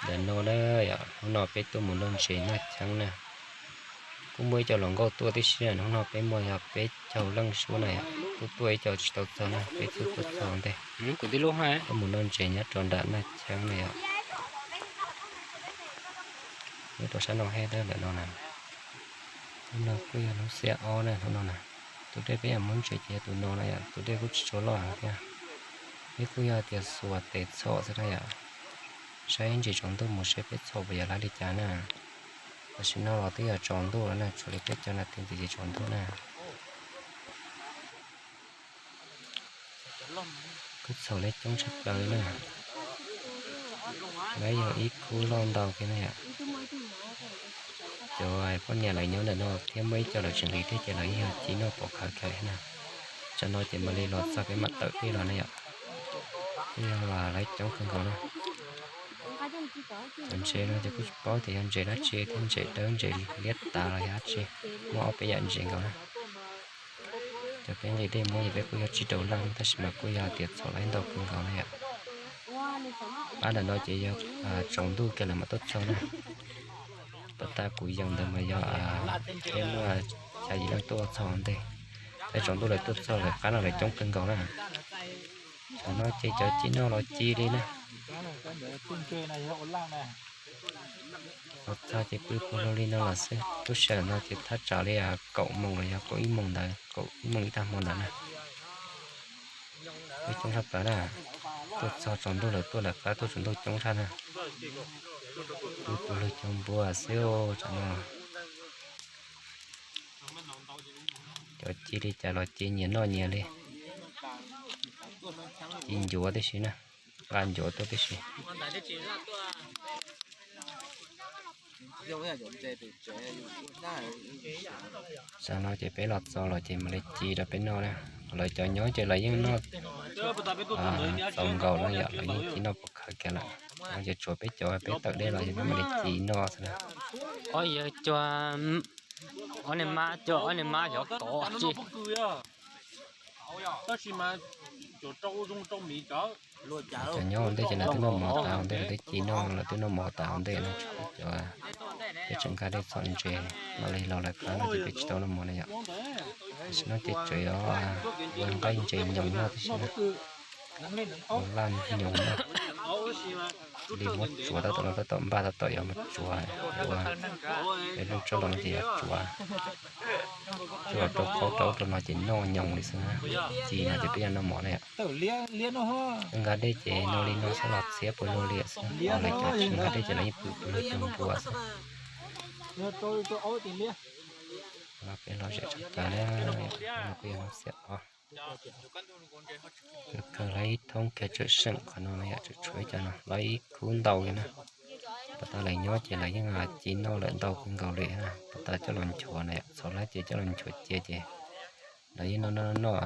Ntawm no na yom, hnub no peb tuaj mus noj ntses Naj Cheeb na. Kuj muaj ib co hluas nkauj tuaj tib si, hnub no peb muaj yog peb caug leej suab na yom, kuj tuaj ib co tsis tau txog na, peb twb tuaj txog ntej. Tuaj mus noj ntses nyob rau nram Naj Cheeb na yom. Nyob rau sab no he tab ntawm no na. Hnub no kuj yog hnub xiab ob na, hnub no na. Tus dej peb yuav muab ntses ces yog tus no na yom, tus dej kuj tsis tshua loj heev thiab. Peb kuj yog tias xuas tes txhom xwb na yom. Saib ntsis tsaus ntuj mus seb peb txhom puas yog laib li cas na. Tam sim no los twb yog tsaus ntuj lawm na, tshuav li peb caug nas this ntxiv ces tsaus ntuj na. Kuj txhom laib coob tshaj plaws li na. Laib yog ib khub loj ntau kiag na yom. Cov poj niam lawv nyob ntawm no thiab muaj ib co lawv tsis nqis dej ces lawv yeej yog ci noj pom khawv khaws na. Tsam no ces mam li los txog peb mam tawm dej los na yom. Kuj yog laib coob kawg nkaus na. Cov ntses no ces kuj tsis paub tias yog ntses dab tsi thiab, ntses dawb ntses liab tav los yog dab tsi, muaj ob peb yam ntses nkaus na. Cov peb nqis dej muab ces peb kuj yog tsib rau leej tab sis mas kuj yog tias txhom laib ntau kawg nkaus na yom. Pab ntawm no ces yog tsaus ntuj kiag lawm mam tuaj txog na. Pas tas kuv yees ntawd mas yog peb muaj xya yim leej tuaj txog ntej, peb tsaus ntuj lawm tuaj txog lawv qab no lawv coob kawg nkaus na. Tam no ces cov ci noj los ci li na. Los txog ces pw puag luag li no los xwb, lub sij hawm no ces thaj tsam li kaum moos los yog kaum ib moos ntawd, kaum ib moos ib tag hmo ntawd na. Pw coob tshaj plaws na, tuaj txog tsaus ntuj lawm tuaj lawv qab tuaj tsaus ntuj coob tshaj na. Pw puag luag cov npua xwb tsam no. Cov ci li cas los ci nyias noj nyias li. Ci ncuav tib si na, nqa ncuav tuaj tib si. Tam no ces peb los txog los ces mam li ci rau peb noj na. Lawv cov nyob ces lawv yeej noj txaus nkaus no yom, lawv yeej ci noj pom khawv kiag lawm. Ces tshuav peb cov peb tawm dej los ces peb mam li ci noj xwb na. Ob yawg cua, ob niag mab cua, ob niag mab xyov kov tsi. Cov nyob ua ntej ces lawv twb noj mov tas ua ntej, lawv twb ci noj, lawv twb noj mov tas ua ntej no, cov peb tseem nkag dej txhom ntses mam li los lawv qab no ces peb tsis tau noj mov na yom. Tam sim no ces tseem yuav ua nqaij ntses nyoos noj tib si na. Ua laj nyoos noj li, muab tsuav tab tom no, tab tom npaj tab tom yuav mus tsuav, ua peb lub tsob los no ces yuav tsuav, tsuav rau qaub rau ub rau no ces noj nyoos li xwb na. Ci no ces peb yuav noj mov na yom. Nkag dej ces no li no xwb los txhiab puag luag li xwb, ho lawv cov tsis nkag dej ces lawv yeej pw puag luag cov npua xwb. No peb los zem tshaj plaws na, no peb yog xiab os. Kawg kawg lawv ib thoob kiag tseem seem qhov no na yom, tseem tshuav ib co no lawv ib khub ntau li na. Pas tas lawv nyob ces lawv yeej ci noj lawm ntau kawg nkaus li na, pas tas coj los nchuav na yom, txhom lawm ces coj los nchuav cia ces lawv yeej noj noj noj,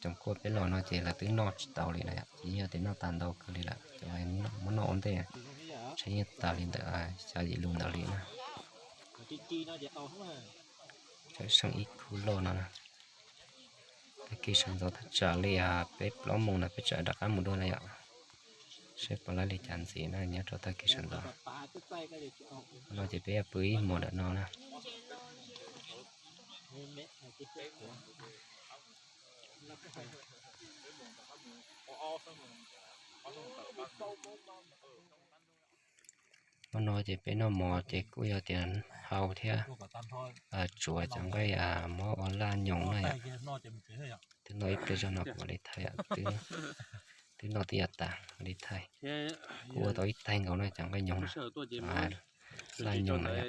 cov kuaj peb los no ces lawv twb noj tsis tau li na yom, ces yog tias noj tas ntau kawg li lawm, cov muab noj ua ntej tseem yeej tas li ntawm xya yim lus ntawd li na. Tseem seem ib khub loj no na. Tag kis sawv ntxov thaj tsam li peb plaub moos na peb tseem rov qab mus dua na yom. Seb puas laib li cas ntxiv na nyob rau tag kis sawv ntxov. No ces peb yuav pw ib hmos ntawm no na. Hnub no ces peb noj mov ces kuj yog tias hau thiab tsuav cov nqaij muab ua laj nyoos na yom. Twb noj ib pliag zog no kuv mam li thaij, twb noj twb yuav tas mam li thaij. Kuj ua tau ib taig nkaus no cov nqaij nyoos na, laj nyoos na yom.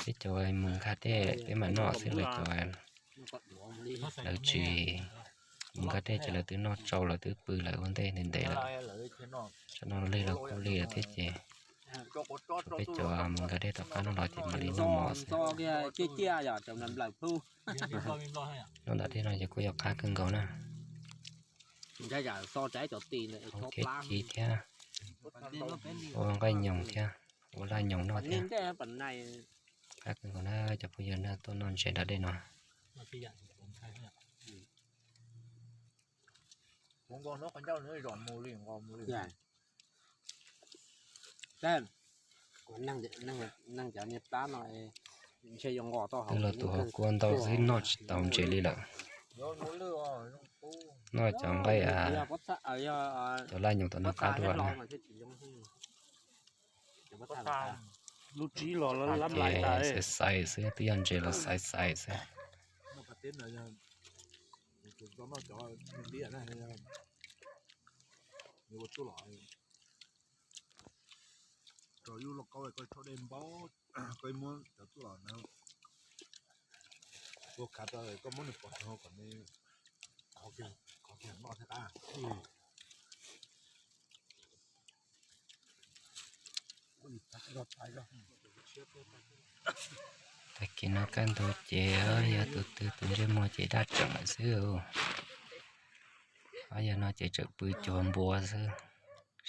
Peb cov mus nkag dej peb mam noj xwb, lawv cov lawv tsis mus nkag dej ces lawv twb noj tsau lawv twb pw lawv ua ntej ntev ntev lawm. Tsam no lig los kuj lig lawm thiab ces peb cov mus nkag dej tom qab no los ces mam li noj mov xwb. Noj ntam dej no ces kuj yog qab kawg nkaus na. Hau thiab ci thiab, ua nqaij nyoos thiab, ua laj nyoos noj thiab. Qab kawg nkaus na cov phooj ywg na, tuaj noj ntses nram dej no. Twb los tus hauv kua ntau xwb noj tsis tau ntses li lawm. Noj cov nqaij, cov laj nyoos tom no qab dua na. Ces xaiv xaiv xwb, twb yog ntses los xaiv xaiv xwb. Tag kis no kaj ntug ces yog tus twg tus ntsej muag ces daj tseem lawm xwb. Ob yog no ces tseem pw cuag npua xwb.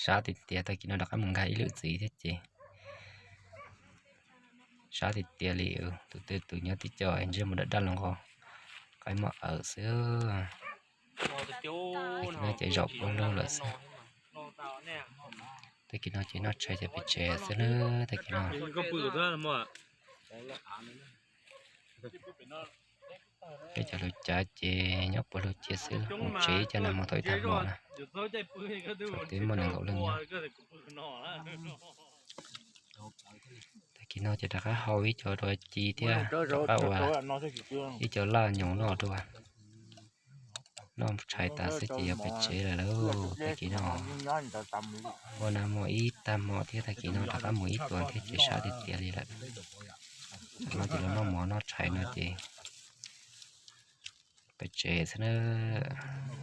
Sab tiag tias tag kis no rov qab mus nkag ib lwm txiv thiab ces sab tiag tias li. Tus twg tus nyob tib co ntsej muag daj daj los nqos, qaib muab awm xwb. Tag kis no ces zaum puag lug lawm xwb. Tag kis no ces noj tshais cov pem tsev xwb na. Tag kis no peb cov lus cav ces nyob puag lug cia xwb, mus tsev ib co na mus tau ib tag hmo na. Twb muaj nees nkaum leej nyob. Tag kis no ces rov qab hau ib co dua ci thiab rov qab ua ib co laj nyoos noj dua. Noj tshais tas xwb ces yuav pem tsev lawm lauj. Tag kis no ua na muaj ib tag hmo thiab, tag kis no rov qab mus ib tuas thiab ces sab tiag tias li lawm. Tam no ces los noj mov noj tshais no ces pem tsev xwb na.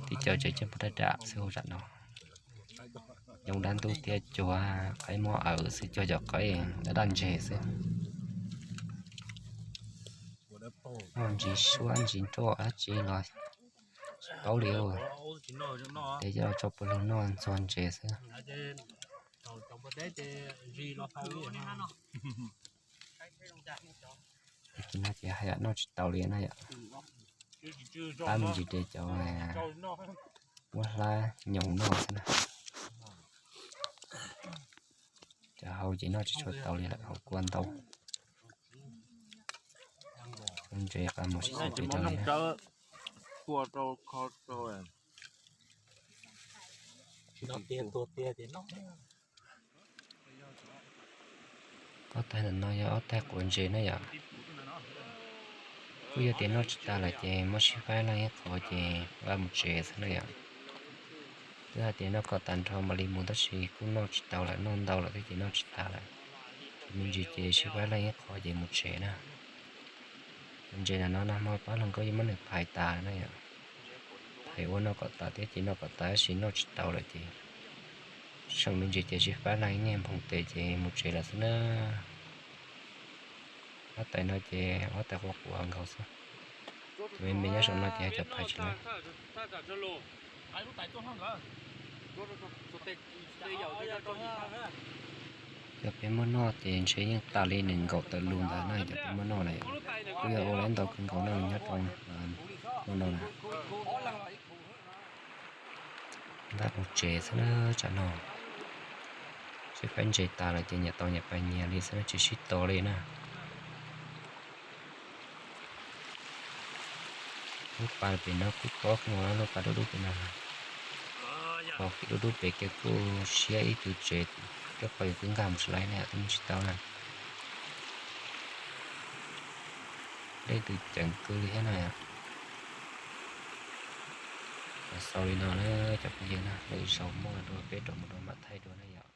Tib co tsev coj puag daj dam xwb hauv zam no. Yoov dab ntub thiab cuag qaib muab awm xwb, cuag cov qaib daj daj ntseg xwb. Noj ntsis suab ntsis nroj dab tsi los tsis paub li. Ces coj tso puag lug noj ntxuag ntses xwb. Tag kis no ces haj yam noj tsis tau li na yom. Hlab me ntsis ces cov muab hlab nyoos noj xwb na. Cov hau ces noj tsis tshua tau li lawm, hau kua ntau. Ntses qab mus sib xyaw pem rau li na. Ob taig ntawm no yog ob taig quav ntses na yom. Kuj yog tias noj tsis tas lawm ces muab sib faib leej ib qho ces nqa mus tsev xwb na yom. Twb hais tias noj kom tag nrho mam li mus tab sis kuj noj tsis tau lawm, noj ntau lawm thiab ces noj tsis tas lawm. Ces me ntsis ces sib faib leej ib qho ces mus tsev na. Cov ntses no nag hmo pab hluas nkauj yeej muab nws phais tas na yom. Phais ua noj kom tas thiab ces noj kom tas tab sis noj tsis tau lawm ces seem me ntsis ces sib faib leej niaj nphoo tes ces mus tsev lawm xwb na. Huab tais no ces huab tais quav quav nkaus xwb. Cov me me nyob saum no ces yog cov phais tsis laib. Cov peb muab noj ces ntshe yeej tas li nees nkaum tawm lus ntawd na, cov peb muab noj na. Kuj yog ua lawm ntau kawg nkaus no nyob rau no na. Npaj mus tsev xwb na tsam no. Sib faib ntses tas lawm ces nyias tau nyias pais nyias li xwb na, tsis sib tos li na. Lub pas pem no kuj tob kawg nkaus, lub pas dub dub pem no. Qhov dub dub pem kiag kuj siab ib tug tsev, rau qhov yus twb nkag mus tsis laib ne, twb mus tsis tau na. Dej twb ceev kawg li thiab na yom. Xaus li no na cov phooj ywg na, lwm zaus muaj dua peb rov mus dua mam thaij dua na yom.